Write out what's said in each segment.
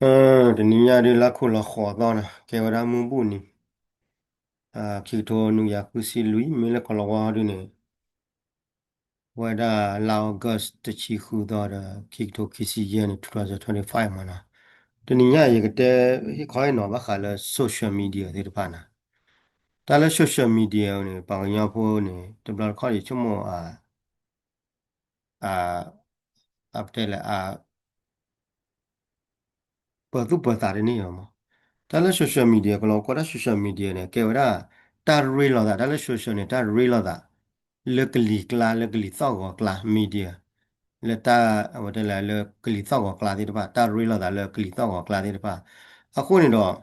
တနံၤညါဒုး လါခိၣ်လီၤဃိးသီန့ၣ် ကဲဝဲဒၣ်မုၢ်ဘူၣ်နံၤ ခံကထိနွံကယၤဃုဆံလွံၢ် မ့ၢ်လၢကီၤလၤဝါဒုးန့ၣ် ဝဲဒၣ်လါ August တဆံဃုသီဒီး ခံကထိခံဆံယဲၢ်န့ၣ် two thousand twenty-five မ့ၢ်နီၤ. တနံၤညါယကတဲဟ့ၣ်ခီဟ့ၣ်နီၤဘၣ်ဃးလၢ social media သ့ၣ်တဖၣ်န့ၣ်, တၢ်လၢ social media န့ၣ် ပှၤကညီဖိန့ၣ် တဘျီတခီၣ်န့ၣ် ဆိကမိၣ် အ အပတဲလဲၣ် အ ပၢၤသူၣ်ပၢၤသးတန့ၢ်မး. တၢ်လၢ social media ကလီၤကိးတၢ် social media န့ၣ် ကဲဝဲဒၣ် တၢ်ရ့လိာ်သး တၢ်လၢ social န့ၣ် တၢ်ရ့လိာ်သး လၢကလံၤကျါ လၢကလံၤသီၣ်ဂီၤကျါ media လၢတၢ် အဝဲတဲလဲၣ် လၢကလံၤသီၣ်ဂီၤကျါသ့ၣ်တဖၣ် တၢ်ရ့လိာ်သးလၢကလံၤသီၣ်ဂီၤကျါသ့ၣ်တဖၣ်. အဃိန့ၣ်ဒီး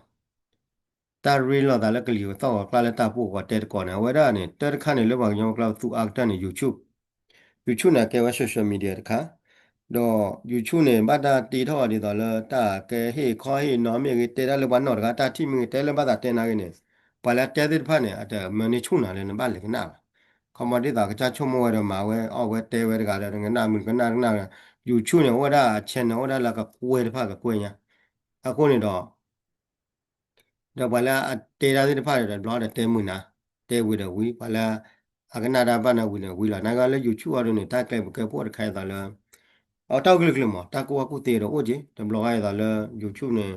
တၢ်ရ့လိာ်သးလၢကလံၤသီၣ်ဂီၤကျါလၢတၢ်ပူၤကွံာ်တဲသကိးန့ၣ် အဝဲဒၣ်န့ၣ် တၢ်တခါန့ၣ် လၢပှၤကညီဖိကျါသူအါကတၢၢ်န့ၣ် YouTube, YouTube န့ၣ် ကဲဝဲ social media တခါ, ဒီး YouTube န့ၣ် ဘၣ်တၢ်တ့ထီၣ်ဒ်သိးလၢ တၢ်ကဲဟ့ၣ်ခီဟ့ၣ်နီၤမ့ၢ်ဂ့ၤ တဲတၢ်လၢပှၤနီၢ်တဂၤတၢ်ထံၣ်မ့ၢ်ဂ့ၤ တဲလၢဘၣ်သးတဲနၤဂ့ၤန့ၣ် ပှၤလၢအတဲသ့ၣ်တဖၣ်န့ၣ် အတမၢန့ၢ်ဆူၣ်နၤလၢနဘၣ်လဲၤကနၣ်ဘၣ်. ခီမီဒ်သိးကစၢ်ဆိကမိၣ်ဝဲဒီးမၤဝဲ အီၣ်ဝဲတဲဝဲတဂၤဒီး နကနၣ်မုၢ်နကနၣ်ကနၣ်, YouTube န့ၣ် အိၣ်ဝဲဒၣ်အ channel အိၣ်ဒၣ်လၢကကွဲၢ်တဖၣ်ကကွဲၢ်ညါ. အဃိန့ၣ်ဒီး ဒီးပှၤလၢအတဲတၢ်သ့ၣ်တဖၣ်န့ၣ်ဒီး တဘျီဒီးတဲမုာ်နၤ, တဲဝံၤဒီးဝံၤ ပှၤလၢအကနၣ်တၢ်ဘၣ်န့ၣ်ဝံၤန့ၣ်ဝံၤလီၤ. နာ်က့လၢ YouTube အီၤဒုးန့ၣ် တၢ်ကျဲပူၤကဲပအိၣ်တခါအသိးလၢ အတၢ်အိၣ်ကလုာ်ကလုာ်မး တၢ်ကူၣ်ဘၣ်ကူၣ်သ့ဒီးအိၣ်က့ၤ တဘျီဃီအသိးလၢ YouTube န့ၣ်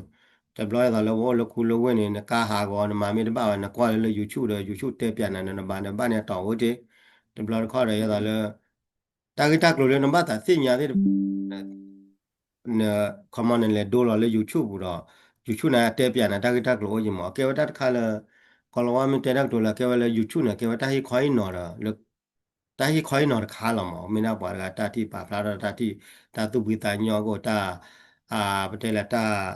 တဘျီအသိးလၢပအိၣ်လၢခူလၢဝ့ၢ်န့ၣ် နကါဟးဂီၤ နမၤမ့ၢ်တဘၣ်ဘၣ် နကွၢ်လၢလၢ YouTube ဒီး YouTube တဲပၠးနၤဒီး နဘၣ်န့ၣ်ဘၣ်န့ၢ်အတီၢ်အိၣ်က့ၤ တဘျီတခီၣ်ဒီးအသိးလၢ တၢ်ဂ့ၢ်တၢ်ကျိၤလၢနဘၣ်သးသ့ၣ်ညါသ့ၣ်တဖၣ် န ခီမီ နလဲၤဒိလီၤလၢ YouTube ပူၤဒီး YouTube န့ၣ် အတဲပၠးနၤတၢ်ဂ့ၢ်တၢ်ကျိၤအိၣ်က့ၤမး အကဲဝဲတၢ်တခါလၢ ကီၤလၤဝါမ့ၢ်တဲတၢ်ကတိၤလၢ ကဲဝဲလၢ YouTube န့ၣ် ကဲဝဲတၢ်ဟ့ၣ်ခီဟ့ၣ်နီၤဒီး တၢ်ဟ့ၣ်ခီဟ့ၣ်နီၤတခါလီၤမး မ့ၢ်ဒၣ်ပှၤတဂၤတၢ်ထံၣ်ပာ်ဖျါထီၣ်တၢ်ထံၣ် တၢ်သူၣ်ဖှံသးညီကအိၣ် တၢ် ပတဲလၢတၢ်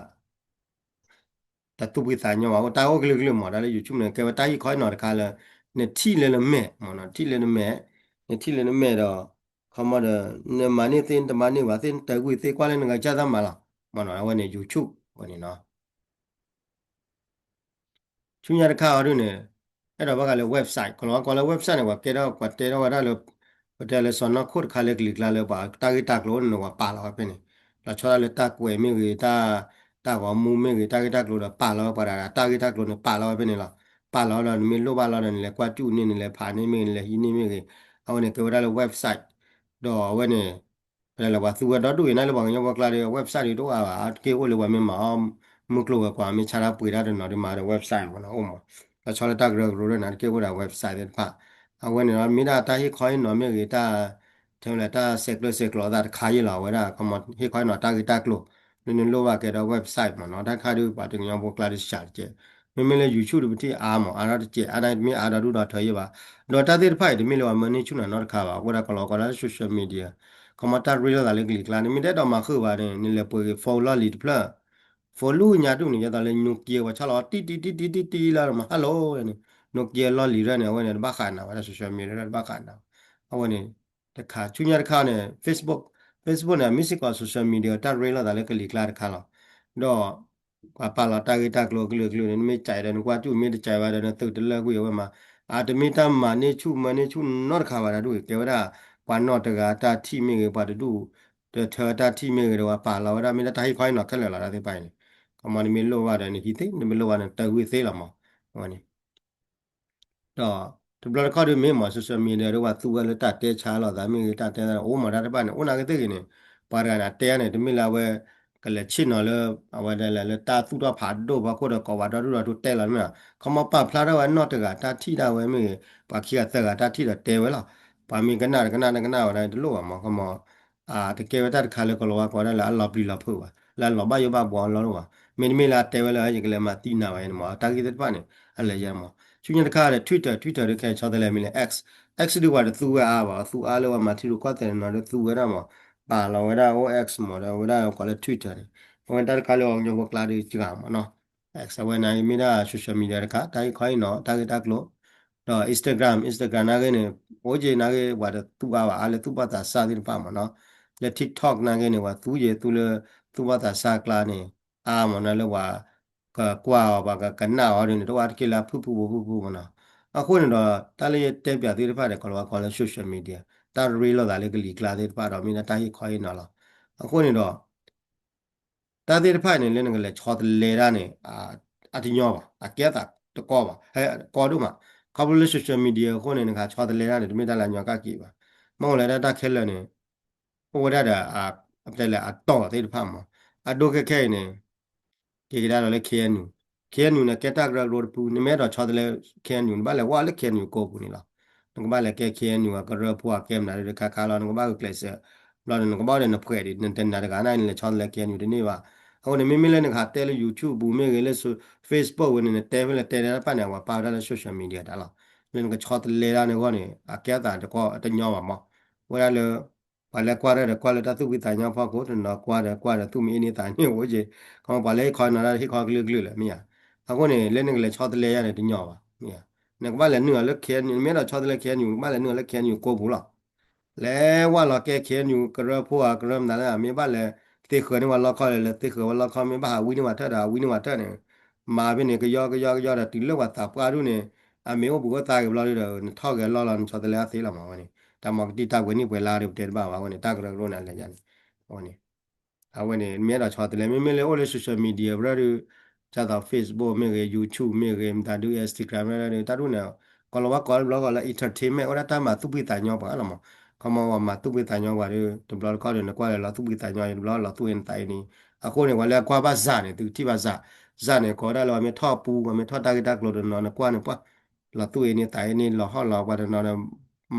တၢ်သူၣ်ဖှံသးညီဘၣ် အိၣ်တၢ်အိၣ်ကလုာ်ကလုာ်မး တၢ်လၢ YouTube န့ၣ် ကဲဝဲတၢ်ဟ့ၣ်ခီဟ့ၣ်နီၤတခါလၢ နထံၣ်လၢနမဲာ်မးနီၤ ထံၣ်လၢနမဲာ် နထံၣ်လၢနမဲာ်ဒီး ခီမီဒီး နမၤန့ၢ်သ့ နတမၤန့ၢ်ဘၣ်သ့ နတၢ်ကွံာ်သ့ကွၢ်လၢနဂၤကၢ်သၣ်မၤလီၤ မးနီၤ အဝဲန့ၣ် YouTube ဝဲန့ၣ်နီၤ ဆူညါတခါအီၤဒုးန့ၣ် အဲၣ်ဒိးဘၣ်ဃးလၢ website ကလီၤဝါကိးလၢ website န့ၣ် ပှၤကဲထီၣ်ပှၤတဲထီၣ်ဝဲဒၣ်လၢ ပတဲလၢစီၢ်နီၤခိၣ်တခါလၢကလံၤကျါလၢပှၤတၢ်ဂ့ၢ်တၢ်ကျိၤန့ၣ် ပှၤပာ်လီၤဝဲဖဲန့ၣ် လီၤဆီဒၣ်လၢတၢ်ကွဲးမ့ၢ်ဂ့ၤ တၢ် တၢ်ဂီၤမူမ့ၢ်ဂ့ၤ တၢ်ဂ့ၢ်တၢ်ကျိၤဒီးပာ်လီၤဝဲပှၤဒၣ်တၢ်ဂ့ၢ်တၢ်ကျိၤန့ၣ် ပာ်လီၤဝဲဖဲန့ၣ်လီၤ. ပာ်လီၤဝဲဒီးနမ့ၢ်လိၣ်ဘၣ်လီၤဒီး နလဲၤကွၢ်တူၢ်န့ၢ် နလဲၤဖးန့ၢ်မ့ၢ်ဂ့ၤ နလဲၤဟံးန့ၢ်မ့ၢ်ဂ့ၤ အဝဲန့ၣ်ကဲဝဲဒၣ်လၢ website ဒီးအဝဲန့ၣ် ပတဲလၢပှၤသူဝဲဒီဒူၣ်အံၤ နလၢပှၤကညီဖိကျါဒီး website ဒုးတအိၣ်အါဘၣ် အတက့ၢ်အိၣ်လၢပှၤမ့ၢ်မၤအီၣ် မုၢ်ကျိၤဝဲၤကွာ် မ့ၢ်ဆါတၢ်ပှ့ၤတၢ်တနီၤဒုးမၤဒီး website မးနီၤ အိၣ်မး လီၤဆီလၢတၢ်ကရၢကရိန့ၣ် အတက့ၢ်အိၣ်ဒီး website သ့ၣ်တဖၣ် အဝဲန့ၣ်ဒီး မ့ၢ်ဒၣ်တၢ်ဟ့ၣ်ခီဟ့ၣ်နီၤမ့ၢ်ဂ့ၤ တၢ် ထဲလဲၣ် တၢ်ဆဲးကျၢဆဲးကျိးအသးတခါအံၤလီၤ အဝဲဒၣ် ခီမီ ဟ့ၣ်ခီဟ့ၣ်နီၤတၢ်ဂ့ၢ်တၢ်ကျိၤ လၢနလိၣ်ဘၣ်ကဲဒီး website မးနီၤ တၢ်တခါဒုး ပှၤတကညီဖိကျါဒုးစှၤတကဲး မ့မ့ၢ်လၢ YouTube ဒုးပထံၣ်အါမး အါထီၣ်တကဲး အါန့ၣ်တမ့ၢ်အါဒီဒူၣ်ဒီထၢယဲၢ်ဘၣ် ဒီးတၢ်သ့ၣ်တဖၣ်အံၤ တမ့ၢ်လၢပှၤမၢန့ၢ်ဆူၣ်နၤနီတခါဘၣ် အဃိဒၣ်ကလီၤဝါကိးလၢ social media ခီမီတၢ်ရ့လိာ်သးလၢကလံၤကျါ နမ့ၢ်တအဲၣ်ဒိးမၤဃုာ်ဘၣ်န့ၣ် နလဲၤပှ့ၤဂ့ၤ phone လီၢ်လံၤတဖျၢၣ် phone လူၢ်ညါဒူၣ်န့ၣ် ယဲသိးလၢ Nokia ပှၤဆီလီၤတံၢ်တံၢ်တံၢ်တံၢ်တံၢ်တံၢ်လီၤမး hello န့ၣ် Nokia လီၢ်လံၤရၢၣ်န့ၣ် အဝဲန့ၣ်တဘၣ်ဃးနၤဝဲဒၣ် social media တဘၣ်ဃးနၤ အဝဲန့ၣ် တခါ ဆူညါတခါန့ၣ် Facebook, Facebook န့ၣ် မ့ၢ်စ့ၢ်ကီး social media တၢ်ရ့လိာ်သးလၢကလံၤကျါတခါလီၤ. ဒီး ပှၤပာ်လီၤတၢ်ဂ့ၢ်တၢ်ကျိၤကလုာ်ကလုာ်န့ၣ် နမ့ၢ်ကးဒီးနကွၢ်တူၢ် မ့ၢ်တကးဘၣ်ဒီးနသုးတလၢကွံာ်အဝဲမး အတမ့ၢ်တၢ်မၤန့ၢ်ဆူၣ်မၢန့ၢ်ဆူၣ်နီတခါဘၣ် တၢ်ဒူၣ်အံၤ ကဲဝဲဒၣ် ပှၤနီၢ်တဂၤတၢ်ထံၣ်မ့ၢ်ဂ့ၤ ပှၤတဒူၣ်တထၢတၢ်ထံၣ်မ့ၢ်ဂ့ၤဒီး ပှၤပာ်လီၤဝဲဒၣ် မ့ၢ်ဒၣ်တၢ်ဟ့ၣ်ခီဟ့ၣ်နီၤခဲလၢာ်လီၤ တၢ်သ့ၣ်တဖၣ်အံၤန့ၣ် ခီမီနမ့ၢ်လိၣ်ဘၣ်ဒီးနဟံးသ့ နမ့ၢ်လိၣ်ဘၣ်ဒီးနတၢ်ဂ့ၢ်သ့လီၤမး အဝဲန့ၣ် ဒီးတဘျီတခီၣ်ဒုးမ့ၢ်မး social media ဒီးပှၤသူဝဲလၢတၢ်တဲဆါလိာ်သးမ့ၢ်ဂ့ၤ တၢ်တဲသးအိၣ်မးတၢ်တဖၣ်န့ၣ် အိၣ်နာ်က့သ့ၣ်ဂ့ၤန့ၣ် ပှၤတဂၤန့ၣ် အတဲန့ၣ် တမ့ၢ်လၢအဝဲ ကလဲၤဆ့ၣ်နီၤလၢ အဝဲဒၣ်လၢတၢ်သူၣ်ထီၣ်ဖးဒိၣ်ဖီခိၣ်ဒီးကိးပှၤဒီဒူၣ်ဒီထၢတဲလီၤမ့ၢ် ခီမီပာ်ဖျါထီၣ်ဝဲနီၢ်တဂၤတၢ်ထံၣ်ဒၣ်ဝဲမ့ၢ်ဂ့ၤ ပှၤခံဂၤသၢဂၤတၢ်ထံၣ်ဒီးတဲဝဲလီၤ ပှၤမ့ၢ်ကနၣ်တကနၣ်တကနၣ်ဝဲဒၣ် တလိၣ်ဘၣ်မး ခီမီ တကဲဝဲတၢ်တခါလၢကလီၤဝါကိးဒၣ်လၢအလီၤပျံၤလီၤဖုးဘၣ် လၢအလီၤဘၣ်ယိၣ်ဘၣ်ဘှီအလီၢ်လၢၤဘၣ် မ့တမ့ၢ်လၢအတဲဝဲလၢယကလဲၤမၤသံနၤဝဲန့ၣ်မး တၢ်ဂ့ၢ်သ့ၣ်တဖၣ်န့ၣ် အလဲၤယဲမး ဆူညါတခါဒီး Twitter, Twitter ဒုးခဲအံၤဆီတလဲမ့ၢ်လဲၣ် X, X ဒုးပှၤတသူဝဲအါဘၣ် သူအါလၢပှၤမၤထံရူၢ်ကီၢ်သဲးတနီၤဒုးသူဝဲဒၣ်မး ပာ်လီၤဝဲဒၣ်အိၣ် X မးဒီးဝဲဒၣ်ကိးလၢ Twitter န့ၣ် အဝဲတၢ်တခါလၢပှၤကညီဖိကျါဒုးစှၤမးနီၤ X အဝဲန့ၣ်မ့ၢ်ဒၣ် social media တခါ တၢ်ဟ့ၣ်ခီဟ့ၣ်နီၤ တၢ်ဂ့ၢ်တၢ်ကျိၤ ဒီး Instagram, Instagram နာ်ဂ့ၤန့ၣ် အိၣ်က့ၤနာ်ဂ့ၤ ပှၤတသူအါဘၣ် အါလၢသူၣ်ဘီၣ်သးစၢ်သ့ၣ်တဖၣ်မးနီၤ လၢ TikTok နာ်ဂ့ၤန့ၣ် ပှၤသူက့ၤသူလၢ သူၣ်ဘီၣ်သးစၢ်ကျါန့ၣ် အါမးနီၤ လၢပှၤကကွၢ်အီၤ ပှၤကကနၣ်အီၤဒ်န့ၣ် တအိၣ်အါတက့ၢ်လၢအဖုၣ်ဖုၣ်ဖိဖုၣ်ဖိမးနီၤ အဃိန့ၣ်ဒီး တၢ်လၢယတဲပၠးသ့ၣ်တဖၣ်န့ၣ် ကိးလီၤဝါကိးလၢ social media တၢ်ရ့လိာ်သးလၢကလံၤကျါသ့ၣ်တဖၣ်ဒီး မ့ၢ်ဒၣ်တၢ်ဟ့ၣ်ခီဟ့ၣ်နီၤလီၤ အဃိန့ၣ်ဒီး တၢ်သ့ၣ်တဖၣ်န့ၣ် လၢနကလဲၤဆီတလဲတၢ်န့ၣ် အတညီဘၣ်, အကဲသးတကီဘၣ်, ကီဒိၣ်မး. ခီဖျိလၢ social media အဃိန့ၣ် နကဟးဆီတလဲတၢ်န့ၣ် တမ့ၢ်တၢ်လၢအညီကက့ၤဘၣ်. မ့ၢ်အိၣ်လၢတၢ်တၢ်ခဲလၢာ်န့ၣ် အိၣ်ဝဲဒၣ်ဒီး ပတဲလဲၣ် အတီၢ်သ့ၣ်တဖၣ်မး. အဒိခဲခဲအံၤန့ၣ် က့ၤကဒါဒီးလၢ KNU, KNU န့ၣ် ကဲတၢ်ကရၢကရိတပူၤ, နမ့ၢ်အဲၣ်ဒိးဆီတလဲ KNU နဘၣ်လဲၤဝဲလၢ KNU ကိးပူၤန့ၣ်လီၤ. နကဘၣ်လဲၤကဲ KNU အကရၢဖိအကဲမနုၤဒုးတခါခါလီၤ, နကဘၣ်ဂုာ်ကျဲးစၢး, ဘျီဒီးနကဘၣ်အိၣ်ဒီးနဖှဲးဒံး နတနာ်တဂၤန့ၣ် နလဲၤဆီတလဲ KNU တန့ၢ်ဘၣ်. အဃိန့ၣ် မ့မ့ၢ်လၢနကဟးတဲလၢ YouTube ပူၤမ့ၢ်ဂ့ၤ လၢ Facebook ဝဲန့ၣ် နတဲဖဲလဲၣ်တဲတၢ်တဖၣ်န့ၣ် အဝဲပာ်ဝဲဒၣ်လၢ social media တၢ်လီၤ. လၢနကဆီတလဲတၢ်န့ၣ်အဂီၢ်န့ၣ် အကဲသးတကီတညီဘၣ်မး. ဝဲဒၣ်လၢ ပှၤလၢကွၢ်တၢ်ဒီးကွၢ်လၢတၢ်သူၣ်ဖှံသးညီဖီခိၣ်, တနီၤကွၢ်ဒီးကွၢ်ဒီးသူၣ်မံအ့န့သးန့ၣ်အိၣ်က့ၤ, ခီမီပှၤလၢဟ့ၣ်ခီနီၤတၢ်ဟ့ၣ်ခီကလုာ်ကလုာ်လၢမ့ၢ်ဧါ. အဃိန့ၣ် လၢနကလဲၤဆီတလဲယါန့ၣ်တညီဘၣ်, မ့ၢ်ဧါ. နကဘၣ်လဲၤနုာ်လီၤလၢ KNU, နမ့ၢ်အဲၣ်ဒိးဆီတလဲ KNU နကဘၣ်လဲၤနုာ်လီၤလၢ KNU ကိးပူၤလီၤ. လဲၤဝဲလီၤကဲ KNU ကရၢဖိဧါ ကရၢမနုၤလၢ မ့ၢ်ဘၣ်လဲၤသ့ဃၢၤန့ၢ်ဝဲလီခီလၢ လဲၤသ့ဃၢၤဝဲလီခီ, မ့ၢ်ဘၣ်ဟးဝံန့ၢ်ဝဲထၢၣ်ဒီး ဟးဝံန့ၢ်ဝဲထၢၣ်န့ၣ်, မၤဖဲန့ၣ် ကယီကယီကယီဒီးတုၤလၢပှၤသးပှၢ်ဒူၣ်န့ၣ် အမ့ၢ်အိၣ်ဘှံးအိၣ်သါက့ၤဘျီဒီး နထီၣ်ဂဲၤလီၢ်လီၤ နဆီတလဲအသ့လီၤမးဝဲန့ၣ်. တၢ်မၤကတံၢ်တၢ်ပှဲၤနံၣ်ပှဲၤလါဒီးပတဲတဘၣ်ဘၣ်ဝဲန့ၣ် တၢ်ကရၢကရိန့ၣ်အလဲၤယါန့ၣ်, အဝဲန့ၣ် အဝဲန့ၣ် မ့ၢ်အဲၣ်ဒိးဆီတလဲ မ့မ့ၢ်လၢအိၣ်လၢ social media ဘျီဒီး ဒ်သိး Facebook မ့ၢ်ဂ့ၤ YouTube မ့ၢ်ဂ့ၤ မတၤဒုး Instagram ဒီး တၢ်ဒူၣ်န့ၣ် ကိးလီၤဝဲကိးတဘျီဃီလၢ entertainment အိၣ်ဒၣ်တၢ်မၤသူၣ်ဖှံသးညီပှၤလီၤမး. ခီမီပှၤမၤသူၣ်ဖှံသးညီပှၤဒီး တဘျီတခီၣ်ဒီး နကွၢ်လၢလီၤသူၣ်ဖှံသးညီ တဘျီလီၤသူၣ်အ့န့ၢ်သးအ့န့ၣ်, အဃိန့ၣ် ပှၤလၢအကွၢ်ဘၣ်စးန့ၣ် သုကထံၣ်ဘၣ်စး, စးန့ၣ် ကိးဒၣ်လၢပှၤမ့ၢ်ထီၣ်ပူ ပှၤမ့ၢ်ထီၣ်တၢ်ဂ့ၢ်တၢ်ကျိၤတနီၤ နကွၢ်န့ၣ် ပှၤ လီၤသူၣ်အ့န့ၢ်သးအ့န့ၢ် လီၤဟီၣ်လီၤပှၤတနီၤဒီး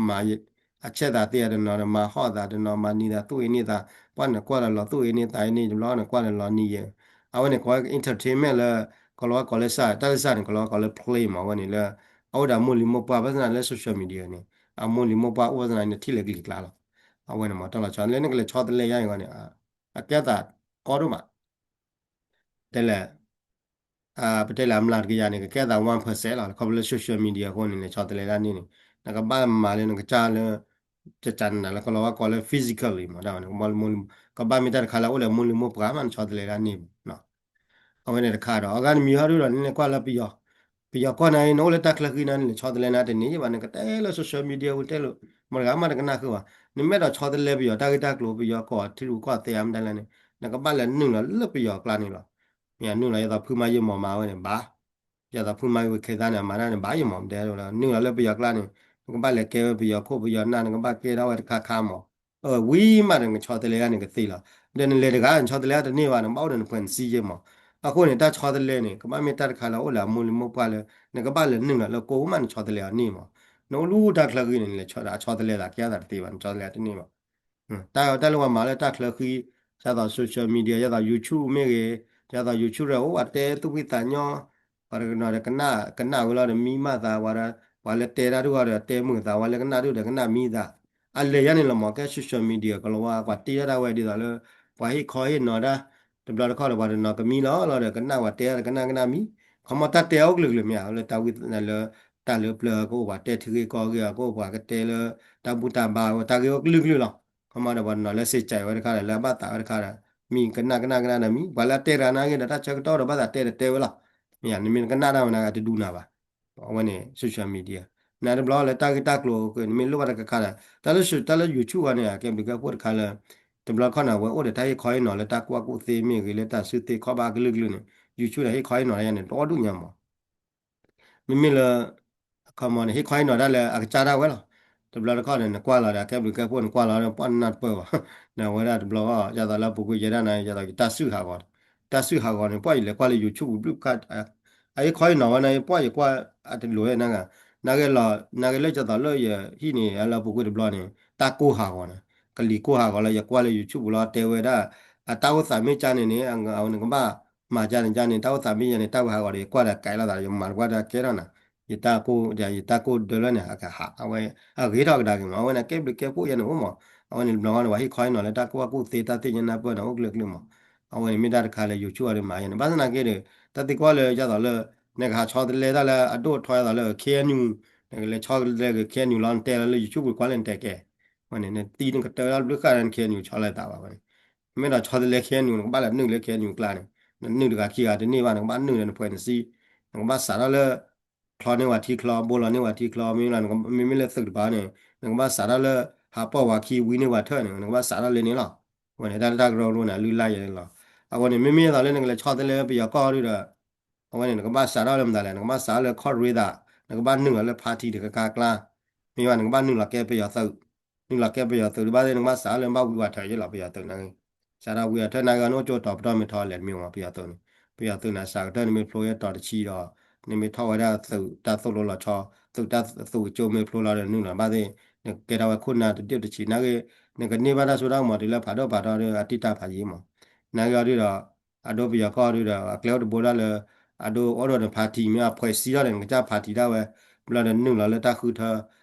မၤ အဆဲးသးသ့တနီၤဒီး မၤဟီၣ်သးတနီၤ မၤနံၤသးသူၣ်အ့န့ၢ်သး, ပှၤနကွၢ်လၢလီၤသူၣ်အ့န့ၢ်သးအ့န့ၢ် တဘျီနကွၢ်လၢလီၤနံၤယဲၢ်. အဝဲန့ၣ် ကိးဝဲ entertainment လၢ ကိးလီၤဝဲကိးလၢစး တၢ်လၢစးန့ၣ် ကိးလီၤဝဲကိးလၢ play မး အဝဲန့ၣ်လၢ အအိၣ်ဒီးအမိၢ်လံၤမိၢ်ပှၢ် ဘၣ်ဆၣ်သနာ်လၢ social media န့ၣ် အမိၢ်လံၤမိၢ်ပှၢ်အိၣ်ဘၣ်ဆၣ်သနာ်န့ၣ် ထံၣ်လၢကလံၤကျါလီၤ. အဝဲန့ၣ်မး တၢ်လီၤဆီ လၢနကလဲၤဆီတလဲယါအံၤဂီၢ်န့ၣ် အကဲသးကီဒိၣ်မး တဲလဲၣ် ပတဲလၢအမျးတကယၤန့ၣ် ကကဲသး one percent လီၤ. ခီဖျိလၢ social media အဃိန့ၣ် လဲၤဆီတလဲတၢ်န့ၣ်န့ၣ် နကဘၣ်မၤလၢနကစၢ်လၢ ကကနၤလၢကလီၤဝဲကိးလၢ physically မး တၢ်ဝဲန့ၣ် ကဘၣ်မ့ၢ်တၢ်တခါလၢအိၣ်လၢမိၢ်လံၤမိၢ်ပှၢ်မး နဆီတလဲတၢ်န့ၣ်မး အဝဲန့ၣ်တခါဒီး အဂၤနမံၤဟီဒုဒီး နလဲၤကွၢ်လၢပယီၤ, ပယီၤကီၢ်န့ၣ် နအိၣ်လၢတၢ်ချၢဃံန့ၣ် နလဲၤဆီတလဲန့ၣ်တန့ၢ်ဘၣ်, နကတဲလၢ social media ပူၤတဲလိာ် မတၤတဂၤမးတကနၣ်ဃုာ်ဘၣ်. နမ့ၢ်အဲၣ်ဒိးဆီတလဲပယီၤတၢ်ဂ့ၢ်တၢ်ကျိၤ ပယီၤကီၢ်ထံရူၢ်ကီၢ်သဲးမတၤလဲၣ်န့ၣ် နကဘၣ်လဲၤနုာ်လီၤလၢပယီၤကျါန့ၣ်လီၤ. မ့ၢ်နုာ်လီၤ ယသးဖုမါယမီၤမၤဝဲန့ၣ် ဘၣ် ယသးဖုမါဝံၤခ့သါန့ၣ် အမၤတၢ်န့ၣ် ဘၣ်ယမီၤမတဲဒ်လီၤ နုာ်လီၤလၢပယီၤကျါန့ၣ် နကဘၣ်လဲၤကဲဝဲပယီၤခိၣ်ပယီၤနၢ် နကဘၣ်ကဲထီၣ်ဝဲတခါခါမး. ဝံၤမးဒီးနဆီတလဲတၢ်န့ၣ်ကသ့လီၤ. ဒီးနလဲၤတဂၤ နဆီတလဲတၢ်တန့ၢ်ဘၣ် နဘၣ်အိၣ်ဒီးနဖှဲးနစံယဲၢ်မး. အဃိန့ၣ် တၢ်ဆီတလဲန့ၣ် ကဘၣ်မ့ၢ်တၢ်တခါလၢအိၣ်လၢအမိၢ်လံၤမိၢ်ပှၢ်လၢ နကဘၣ်လဲၤနုာ်လီၤလၢကိးမး နဆီတလဲအီၤန့ၢ်မး. နအိၣ်လူၤတၢ်ချၢဃံန့ၣ် နလဲၤဆီတလဲတၢ်ကဲသးတသ့ဘၣ် နဆီတလဲတန့ၢ်ဘၣ်. တၢ်တၢ်လၢပှၤမၤလၢတၢ်ချၢဃံ ဒ်သိး social media ဒ်သိး YouTube မ့ၢ်ဂ့ၤ ဒ်သိး YouTube ဒီး အိၣ်ပှၤတဲသူၣ်ဖှံသးညီ ပှၤတနီၤဒီးကနၣ် ကနၣ်ဝဲလီၤဒီးမံမးသး ပှၤလၢတဲတၢ်ဒုၣ်အီၤဒီးတဲမုာ်သး ပှၤလၢကနၣ်ဒုၣ်ဒီးကနၣ်မံသး. အလဲၤယါန့ၣ်လီၤမး ကဲ social media ကလီၤဝါ ပှၤတ့ထီၣ်ဒၣ်ဝဲဒ်သိးလၢ ပှၤဟ့ၣ်ခီဟ့ၣ်နီၤတၢ် တဘျီတခီၣ်ဒီး ပှၤတနီၤကမံလီၤလီၤဒီး ကနၣ်ပှၤတဲတၢ်ဒီးကနၣ်ကနၣ်မံ ခီမီတၢ်တဲအီၤကလုာ်ကလုာ်မ့ၢ်ဧါ လၢတၢ်ဝံလၢ တၢ်လၢပျၢၤကအိၣ်ပှၤတဲထံဂ့ၢ်ကီၢ်ဂ့ၢ်အကအိၣ်ပှၤကတဲလၢ တၢ်ဘူၣ်တၢ်ဘါဝဲတၢ်ဂ့ၢ်အီၤကလုာ်ကလုာ်လီၤ. ခီမီဒီးပှၤတနီၤလၢစ့စဲးဝဲတခါဒီး လၢအဘၣ်သးဝဲတခါဒီး မံကနၣ်ကနၣ်ကနၣ်ဒီးမံ ပှၤလၢအတဲတဂၤနာ်က့ဒီး တၢ်ဆၢကတီၢ်ဒီးဘၣ်သးတဲဒီးတဲဝဲလီၤ. မ့ၢ်ဧါ နမ့ၢ်ကနၣ်တၢ်ဝဲနာ်က့တဒူနၤဘၣ်. အဝဲန့ၣ် social media နတဘျီလၢတၢ်ဂ့ၢ်တၢ်ကျိၤအဃိ နမ့ၢ်လိၣ်ဘၣ်တခါခါဒီး တၢ်လၢ တၢ်လၢ YouTube အီၤန့ၣ် အကဲဘျုးကဲဖှိၣ်တခါလၢ တဘျီခီၣ်န့ၣ် အဝဲအိၣ်ဒီးတၢ်ဟ့ၣ်ခီဟ့ၣ်နီၤလၢတၢ်ကူၣ်ဘၣ်ကူၣ်သ့မ့ၢ်ဂ့ၤ လၢတၢ်စုသ့ခီၣ်ဘၣ်ကလုာ်ကလုာ်န့ၣ် YouTube န့ၣ် ဟ့ၣ်ခီဟ့ၣ်နီၤတၢ်ယါန့ၣ် တအိၣ်ဒူၣ်ညါမး. မ့မ့ၢ်လၢ အခီမီန့ၣ် ဟ့ၣ်ခီဟ့ၣ်နီၤတၢ်လၢအကစၢ်ဒၣ်ဝဲလီၤ. တဘျီတခီၣ်န့ၣ် နကွၢ်လီၤဒီး အကဲဘျုးကဲဖှိၣ် နကွၢ်လီၤဒီး ပှၤနၢ်တပၢၢ်ဘၣ်. နဝဲဒၣ်တဘျီဃီ ဒ်သိးလၢပူၤကွံာ်ယဲဒၣ်န့ၣ် ဒ်သိးယတၢ်စုၣ်ဟးဂီၤ, တၢ်စုၣ်ဟးဂီၤန့ၣ် ပှၤယလဲၤကွၢ်လၢ YouTube ဘျုးခါ အဟ့ၣ်ခီဟ့ၣ်နီၤဝဲန့ၣ် ပှၤယကွၢ်အတလိၤဝဲနာ်ဂ့ၤ, နာ်ဂ့ၤလီၤ နာ်ဂ့ၤလၢဒ်သိးလၢယဟံၣ်န့ၣ် လၢပူၤကွံာ်တဘျီန့ၣ် တၢ်ကိၢ်ဟးဂီၤန့ၣ် ကလံၤကိၢ်ဟးဂီၤလၢယကွၢ်လၢ YouTube လီၤ တဲဝဲဒၣ် အတၢ်အိၣ်သးမ့ၢ်ကၢ်န့ၣ်န့ၣ် အဝဲနကဘၣ် မၤကၢ်န့ၣ်ကၢ်န့ၣ် တၢ်အိၣ်သးမ့ၢ်ယဲန့ၣ် တၢ်ဝဲဟးဂီၤဒီး ယကွၢ်ဒီးကဲလီၤသး ယမၤတကွၢ်တၢ်ကဲထီၣ်နၤ, ယတၢ်ကိၢ် ယတၢ်ကိၢ်ဒၢလၢန့ၣ် အကဟး အဝဲ အဂ့ၤထီၣ်ကဒါက့ၤမး အဝဲန့ၣ် ကဲဘျုးကဲဖှိၣ်ယဲန့ၣ်အိၣ်မး, အဝဲန့ၣ်တဘျီဃီန့ၣ် ပှၤဟ့ၣ်ခီဟ့ၣ်နီၤလၢတၢ်ကူၣ်ဘၣ်ကူၣ်သ့တၢ်သ့ၣ်ညါနၢ်ပၢၢ်န့ၣ် အိၣ်ကလုာ်ကလုာ်မး, အဝဲန့ၣ်မ့ၢ်တၢ်တခါလၢ YouTube အီၤဒီးမၤယဲန့ၣ် ဘၣ်ဆၣ်သနာ်က့ဒီး တၢ်သံကွၢ်လၢဒ်သိးလၢ နကဟးဆီတလဲတၢ်လၢအဒိၣ်ထီဒ်သိးလၢ KNU နကလဲၤဆီတလဲက့ၤ KNU လီၤ နတဲလီၤလၢ YouTube ကွၢ်လၢနတဲကဲ ဝဲန့ၣ် နသံနကတၢၢ်လၢဘျုးဃာ်ဒီး KNU ဆီလီၤသးဘၣ်ဝဲန့ၣ်, မ့ၢ်ဒီးဆီတလဲ KNU နကဘၣ်လဲၤနုာ်လၢ KNU ကျါန့ၣ်, နနုာ်တဂၤခံဂၤတန့ၢ်ဘၣ် နကဘၣ်နုာ်ဒီးနဖှဲးနစံ, နကဘၣ်စးထီၣ်လၢ ချီန့ၢ်ဝဲထံချီ ဘိလီၤန့ၢ်ဝဲထံချီ မ့မ့ၢ်လၢသုးတပၤန့ၣ် နကဘၣ်စးထီၣ်လၢ ဟးပီၢ်ဝဲခံဝံန့ၢ်ဝဲထၢၣ်န့ၣ် နကဘၣ်စးထီၣ်လၢန့ၣ်လီၤ. ဝဲန့ၣ် တၢ်လၢတၢ်ကရၢကရိန့ၣ် အလုၢ်အလၢ်ယဲန့ၣ်လီၤ. အဃိန့ၣ် မ့မ့ၢ်သိးလၢနကလဲၤဆီတလဲပယီၤကီၢ်ဒုဒီး အဝဲန့ၣ် နကဘၣ်စးထီၣ်လၢမတၤလဲၣ်, နကဘၣ်စးထီၣ်လၢ ခီၣ်ရ့သး, နကဘၣ်နုာ်လီၤလၢ party တခါခါအကျါ, မ့ၢ်ဘၣ် နကဘၣ်နုာ်လီၤကဲပယီၤသုး, နုာ်လီၤကဲပယီၤသုးတဘၣ်သ့ၣ် နကဘၣ်စးထီၣ်လၢနဘၣ်ဝံဝးထၢၣ်ယ့ၣ်လီၤ ပယီၤသုးနာ်က့, စးထီၣ်ဝံဝးထၢၣ်နာ်က့ နအိၣ်ကၠိတီၤပတီၢ်မ့ၢ်ထီလဲၣ်တမ့ၢ်မး ပယီၤသုးန့ၣ်, ပယီၤသုးန့ၣ် စးကတၢၢ်နမ့ၢ်ဖျိဝဲတီၤတဆံဒီး နမ့ၢ်ထီၣ်ဝဲဒၣ်သုးတၢ်သိၣ်လိလီၤဆီ, သုးတၢ်သုးကၠိမ့ၢ်ဖျိလီၤဒီးနုာ်လီၤဘၣ်သ့ၣ် နကကဲထီၣ်ဝဲခိၣ်နၢ်တဒိၣ်တဆံးနာ်က့, နကန့ၢ်ဘၣ်တၢ်စိတၢ်ကမီၤတုၤလၢဖးဒိၣ်ဖးထီဒီးအတံၢ်တၢ်ဖးယံၤမး, နာ်က့အီၤဒုဒီး အဒိပယီၤကီၢ်ဒုဒီး အကျဲအိၣ်တဘိဒၣ်လၢ အဒိအိၣ်ဒီးန party မ့ၢ်အဖှဲးစံထီၣ်န့ၣ် နကစၢ် party ဒၣ်ဝဲ, ဘျီဒီးနုာ်လီၤလၢတၢ်ဃုထၢ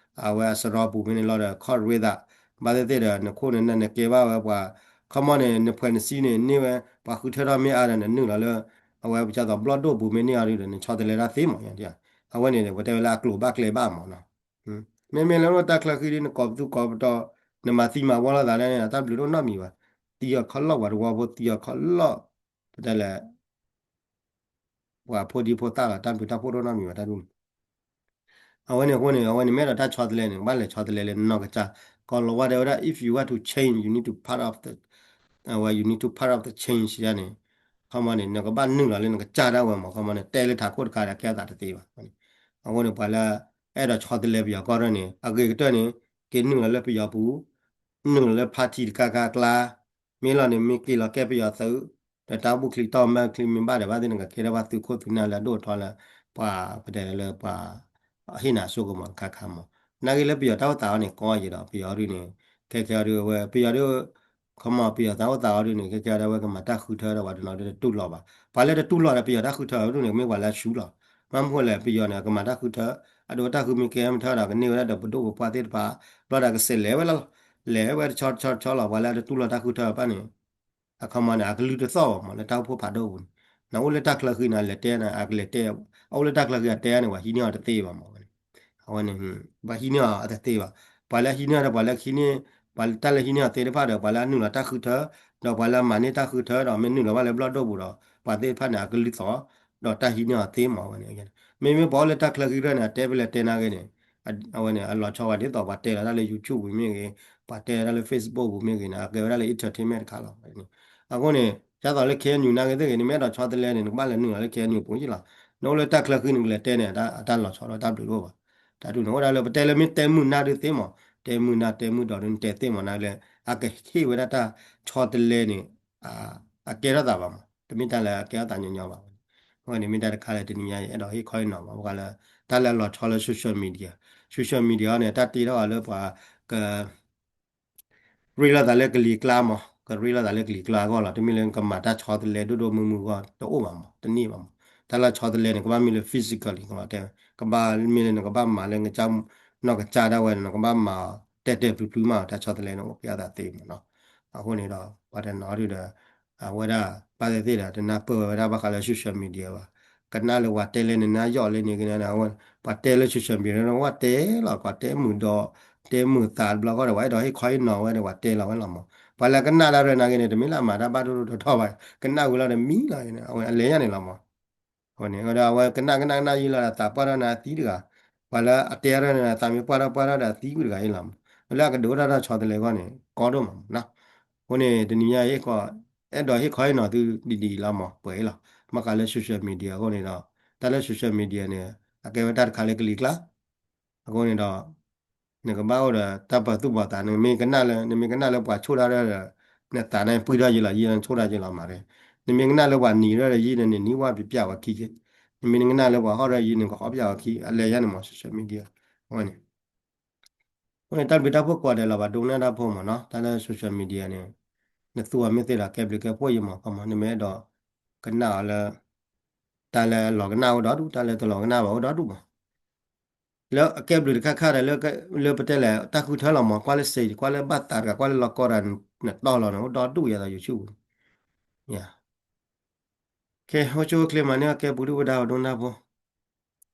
အဝဲအစရီပူၤမ့ၢ်န့ၣ်လီၤဒီး ခီၣ်ရ့သး, ဘၣ်သ့ၣ်သ့ၣ်ဒီး နခိၣ်နနၢ်နကဲဘၣ်ဝဲပှၤ, ခီမီန့ၣ် နဖှဲးနစံန့ၣ် န့ၢ်ဝဲ ပှၤဃုထၢထီၣ်မ့ၢ်အါဒီး နနုာ်လီၤလၢ အဝဲပကၢ်သိးဘျီၣ်ဒိၣ်ပူၤမ့ၢ်န့ၢ်အီၤဒုဒီး နဆီတလဲတၢ်သ့မး, အဝဲန့ၣ် ပတဲဝဲလၢအကျိၤဘၣ်ကျဲဘၣ်မးနီၤ, မ့မ့ၢ်လၢတၢ်ချၢဃံဒ်နကိးပသူကိးပတီၢ်, နမၤသံမၤဝီလိာ်သးလၢန့ၣ် တၢ်ဘျုးတအိၣ်နီတမံၤဘၣ်, သံအီၤခီလီၣ်ပှၤတဝီဖိသံအီၤခီလီၣ်, ပတဲလဲၣ် ပှၤဖိဒံဖိသၣ်လီၤ တၢ်ဘျုးတၢ်ဖှိၣ်တအိၣ်နီတမံၤဘၣ်တၢ်ဒ်န့ၣ် အဝဲန့ၣ်အဃိန့ၣ် အဝဲန့ၣ်မ့ၢ်အဲၣ်ဒိးတၢ်ဆီတလဲန့ၣ် ဘၣ်လဲၤဆီတလဲလၢနီၢ်ကစၢ်, ကီၤလၤဝါတဲဝဲဒၣ် if you want to change you need to part of the, အဝဲ you need to part of the change န့ၣ်, ခီမီန့ၣ် နကဘၣ်နုာ်လီၤလၢနကစၢ်ဒၣ်ဝဲမး ခီမီန့ၣ် တဲလၢထးခိၣ်တခါဒီး ကဲအသးတသ့ဘၣ်, အဃိန့ၣ် ပှၤလၢ အဲၣ်ဒိးဆီတလဲပယီၤကီၢ်ဒၣ်န့ၣ် အဂ့ၤကတၢၢ်န့ၣ် က့ၤနုာ်လီၤလၢပယီၤပူၤ, နုာ်လီၤလၢ party တခါခါအကျါ, မ့ၢ်လီၤန့ၣ် မ့ၢ်က့ၤလီၤကဲပယီၤသုး, ဒီးတၢ်အိၣ်ဘှံးချံတၢ်အိၣ်မၢချံမ့ၢ်ဘၣ်ဒီး ဘၣ်သ့ၣ်နကကဲထီၣ်ဘၣ်သုးခိၣ်သုးနၢ်လၢအဒိၣ်အထီလၢ ပှၤပတဲလၢပှၤ ဟ့ၣ်နၤအစိကမီၤတခါခါမး, နာ်က့လၢပယီၤတၢ်အိၣ်သးအီၤန့ၣ် ကီယံၤဒီး ပယီၤဒုန့ၣ် ခဲခဲအီၤဒုဝဲ ပယီၤဒု ခီမီ ပယီၤတၢ်အိၣ်သးအီၤဒုန့ၣ် ခဲခဲအီၤဒုဝဲကမၤတၢ်ဃုထၢဒီးပှၤတနီၤဒုတတူၢ်လိာ်ဘၣ်, ပှၤလၢတတူၢ်လိာ်ဒီးပယီၤတၢ်ဃုထၢအီၤဒုန့ၣ် မ့ၢ်ပှၤလၢအဆူလီၤ, ဘၣ်မနုၤဃိလဲၣ် ပယီၤန့ၣ် အကမၤတၢ်ဃုထၢ, အဒိတၢ်ဃုမ့ၢ်ကဲမထၢဒီး ကန့ၢ်ဝဲဒၣ်ဒီးပဒိၣ်ပပှၢ်သ့ၣ်တဖၣ်, ဘျီဒီးကစဲးလဲၤဝဲလီၤ, လဲၤဝဲတဆီတဆီတဆီလီၤ, ပှၤလၢအတတူၢ်လိာ်တၢ်ဃုထၢဘၣ်န့ၣ် အခီမီန့ၣ် အကလုၢ်တသီၣ်ဘၣ်မး လၢတၢ်အိၣ်ဖှိၣ်ဖးဒိၣ်ပူၤန့ၣ်, နအိၣ်လၢတၢ်ချၢဃံန့ၣ် အလဲၤတဲန့ၣ် အကလဲၤတဲ, အအိၣ်လၢတၢ်ချၢဃံအတဲန့ၣ် ပှၤဟံးန့ၢ်အီၤတသ့ဘၣ်မး, အဝဲန့ၣ် ပှၤဟံးန့ၢ်အီၤအတသ့ဘၣ်, ပှၤလၢဟံးန့ၢ်ဒီး ပှၤလၢဟံးန့ၢ်, ပှၤတၢ်လၢဟံးန့ၢ်အီၤသ့တဖၣ်ဒီး ပှၤလၢအနုာ်လီၤတၢ်ဃုထၢ, ဒီးပှၤလၢအမၤန့ၢ်တၢ်ဃုထၢဒီး မ့ၢ်နုာ်လီၤဘၣ်လၢဘျီၣ်ဒိၣ်ပူၤဒီး ပှၤသ့ၣ်တဖၣ်န့ၣ် အကလုၢ်သီၣ်, ဒီးတၢ်ဟံးန့ၢ်အီၤသ့မးဝဲန့ၣ်, မ့မ့ၢ်ပှၤအိၣ်လၢတၢ်ချၢဃံတဖၣ်န့ၣ် အတဲဖဲလဲၣ်တဲနာ်က့န့ၣ် အဝဲန့ၣ် အလီၤဆီဝဲဒ်သိးပှၤတဲလီၤတၢ်လၢ YouTube ပူၤမ့ၢ်ဂ့ၤ, ပှၤတဲလီၤတၢ်လၢ Facebook ပူၤမ့ၢ်ဂ့ၤန့ၣ် အကဲဝဲဒၣ်လၢ entertainment တခါလီၤ. အဃိန့ၣ် ဒ်သိးလၢ KNU နာ်က့သ့ၣ်ဂ့ၤ နမ့ၢ်အဲၣ်ဒိးဆီတလဲန့ၣ် နကဘၣ်လဲၤနုာ်လီၤလၢ KNU ပူၤယ့ၣ်လီၤ. နအိၣ်လၢတၢ်ချၢဃံန့ၣ် နကလဲၤတဲန့ၣ် အတၢ်လီၤဆီဒီးတၢ်ဘျုးတအိၣ်ဘၣ်. တၢ်ဒ်န့ၣ် အိၣ်ဒၣ်လၢပတဲလၢမ့ၢ်တဲမုာ်နၢ်ဒုသ့မး, တဲမုာ်နၢ်တဲမုာ်ဒီးဒ်နတဲသ့မးနာ်က့လၢ အကဟ့ၣ်ဝဲဒၣ်တၢ်ဆီတလဲန့ၣ် အကဲထီၣ်သးဘၣ်မး, တမ့ၢ်တၢ်လၢအကဲထီၣ်သးညီညီဘၣ်. အဝဲန့ၣ်မ့ၢ်တၢ်တခါလၢတနံၤညါအံၤ အဲၣ်ဒိးဟ့ၣ်ခီဟ့ၣ်နီၤဘၣ် ဘၣ်ဃးလၢ တၢ်လၢအလီၤဆီလၢ social media, social media န့ၣ် တၢ်တ့ထီၣ်အီၤလၢပှၤက ရ့လိာ်သးလၢကလံၤကျါမး, ကရ့လိာ်သးလၢကလံၤကျါအဂီၢ်လီၤ. တမ့ၢ်လၢနကမၤတၢ်ဆီတလဲဒိၣ်ဒိၣ်မုၢ်မုၢ်အဂီၢ် တအိၣ်ဘၣ်မး, တန့ၢ်ဘၣ်မး. တၢ်လၢဆီတလဲန့ၣ် ကဘၣ်မ့ၢ်လၢ physically ကဘၣ်တဲ, ကဘၣ်မ့ၢ်လၢနကဘၣ်မၤလၢနကစၢ် နီၢ်ကစၢ်ဒၣ်ဝဲန့ၣ် နကဘၣ်မၤတဲာ်တဲာ်ဖျုးဖျုးမး တၢ်ဆီတလဲန့ၣ် အိၣ်ကဲထီၣ်သးသ့မးနီၤ. အဃိန့ၣ်ဒီး ပှၤတနီၤဒုဒီး အဝဲဒၣ် ဘၣ်သ့ၣ်သ့ၣ်ဒီး တနၢ်ပၢၢ်ဝဲဒၣ်ဘၣ်ဃးလၢ social media ဘၣ်. ကနၣ်လၢပှၤတဲလၢနနၢ်ယိာ်လၢန့ၣ်က့န့ၣ် ပှၤတဲလၢ social media န့ၣ် ပှၤတဲလီၤ ပှၤတဲမုာ်ဒီး တဲမုာ်သးတဘျီဃီဒီး ပှၤအဲၣ်ဒိးဟ့ၣ်ခီဟ့ၣ်နီၤဝဲဒီး ပှၤတဲလီၤဝဲလီၤမး. ပှၤလၢကနၣ်တၢ်ရဲၣ်နာ်က့န့ၣ် တမ့ၢ်လၢအမၤတၢ်ဘၣ်ဒိၣ်ဒိၣ်ထီထီဘၣ်, ကနၣ်ဝံၤလီၤဒီးမံလီၤန့ၣ် အဝဲအလဲၤညါန့ၣ်လီၤမး. အဃိန့ၣ် ဒီးအဝဲကနၣ်ကနၣ်ကနၣ်ယံာ်လီၤဒီး သးပှၢ်ထီၣ်န့ၣ်အသံတဂၤ, ပှၤလၢအတဲရဲၣ်န့ၣ် သးမ့ၢ်ပှၢ်ထီၣ်ပှၢ်ထီၣ်ဒီးအသံကွံာ်တဂၤအံၤလီၤမး. လၢအကဒိးတၢ်တၢ်ဆီတလဲအဂီၢ်န့ၣ် ကီဒိၣ်မးနီၤ. အဃိန့ၣ် တနံၤညါအံၤ အဲၣ်ဒိးဟ့ၣ်ခီဟ့ၣ်နီၤသုဒ်ဒ်အံၤလီၤမး ပှဲၤအံၤလီၤ. ဘၣ်ဃးလၢ social media အဃိန့ၣ်ဒီး တၢ်လၢ social media န့ၣ် အကဲဝဲတၢ်တခါလၢကလံၤကျါ အဃိန့ၣ်ဒီး နကဘၣ်အိၣ်ဒီးတၢ်ပာ်သူၣ်ပာ်သး နမ့ၢ်ကနၣ်လၢ နမ့ၢ်ကနၣ်လၢပှၤဆိၣ်တၢ်ဒီး နသးန့ၣ်ပှံၢ်ထီၣ်ယံာ်လီၤ ယံာ်လီၤဆိၣ်တၢ်ယံာ်လီၤမး. နမ့ၢ်ကနၣ်လၢပှၤနံၤဒီးယံာ်န့ၣ် နနံၤဝဲပျးဝဲခံ, နမ့ၢ်နကနၣ်လၢပှၤဟီၣ်ဒီးယံာ်န့ၣ် ကဟီၣ်ပျးဝဲခံ အလဲၤယါန့ၣ်မး social media အဝဲန့ၣ် အဃိန့ၣ် တၢ်ဘျုးတၢ်ဖှိၣ်ကိးဂၤဒဲးလီၤ ပှၤဒိကနၣ်တၢ်ဖိမးနီၤ. တၢ်လၢ social media န့ၣ် နသူအီၤမ့ၢ်သ့ဒီး ကဲဘျုးကဲဖှိၣ်ယံၤမး ခီမး နမ့ၢ်အဲၣ်ဒိးကနၣ်အီၤလၢ တၢ်လၢအလီၤကနၣ်အိၣ်ဒီဒူၣ် တၢ်လၢတလီၤကနၣ်ဘၣ်အိၣ်ဒီဒူၣ်မး. လၢအကဲဘျုးတခါခါဒီး လၢပတဲလဲၣ် တၢ်ဃုထၢလီၤမး ကွၢ်လၢစ့ ကွၢ်လၢဘၣ်သးတဂၤ ကွၢ်လၢလီၤကီတဂၤ နတီၢ်လီၤန့ၣ် အိၣ်ဒီဒူၣ်ယၤဒီး YouTube ပူၤ ကဲ အိၣ်ဆူၣ်အိၣ်ချ့မးန့ၣ် ကဲပူၤဒုၣ်ပဒါပှၤဒိကနၣ်ဖိ